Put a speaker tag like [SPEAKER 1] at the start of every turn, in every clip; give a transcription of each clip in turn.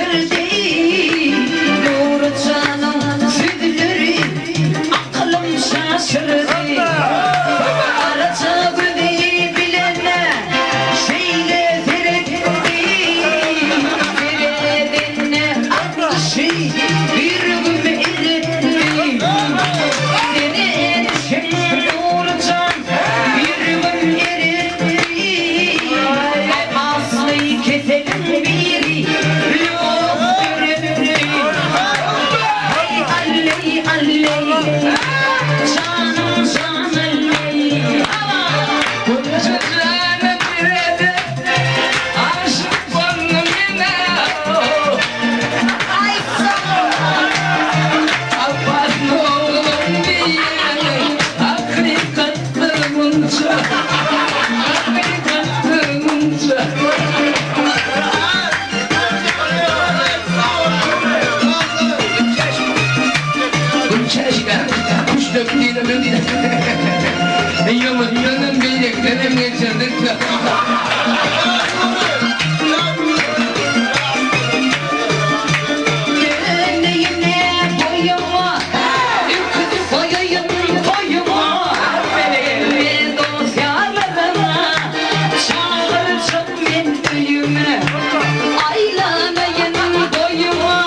[SPEAKER 1] şaşyrdy. Nury janyň sözleri akylym şaşyrdy. Alaja gözi bilen şeýle seretdi. Seredende aklyşy ýüregimi eretdi. Seredişiň Nury jan ýüregim eretdi. Asly keseliň biri ýok döretdi. Haý alleý alleý janym jan alleý.
[SPEAKER 2] Gülçeçäni birede aşyk boldum ine. Abbas oglum diýýäni hakykatdyr munça. Hakykatdyr munça. Gülçeşme, kuş döktüğüne Ýomutdanam beýlekdenem geçirdik.
[SPEAKER 1] Döneýin-ä boýuma, Öküz soýaýyn toýuma, Men dost-ýarlaryma Çagyrjak men öýüme. Aýlanaýyn boýuma,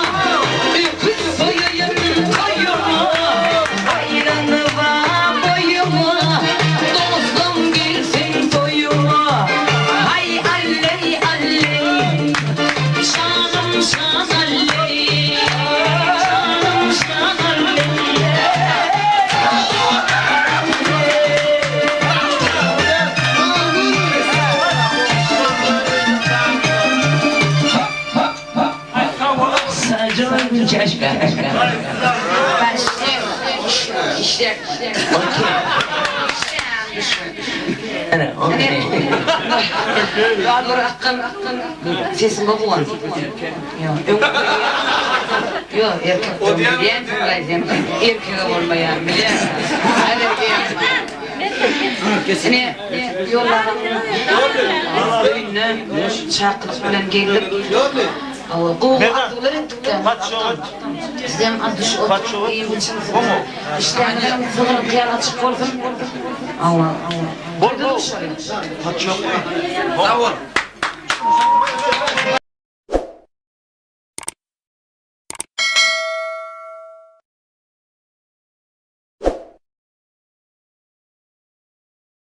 [SPEAKER 1] Öküz soýaýyn toýuma, Aýlanyba boýuma, Dostum gelsin toýuma. Haý alleý alleý, Janym jan alleý, Janym jan alleý.
[SPEAKER 2] Saçma Gülçeşme.
[SPEAKER 1] Sesim gowy bolan. Ýok, erkek bilýän sen erkege bolmaýan bilýän. Ine, ýollaryň öýüne çakylyk bilen geldik. Gowy arzuwlar etdik-dä. Sizem duş oturyp iýip-içiň, işdäňizem sygyryňky ýaly açyk bolsun. Hawa. Toýda duşalyň.
[SPEAKER 3] Sag bol.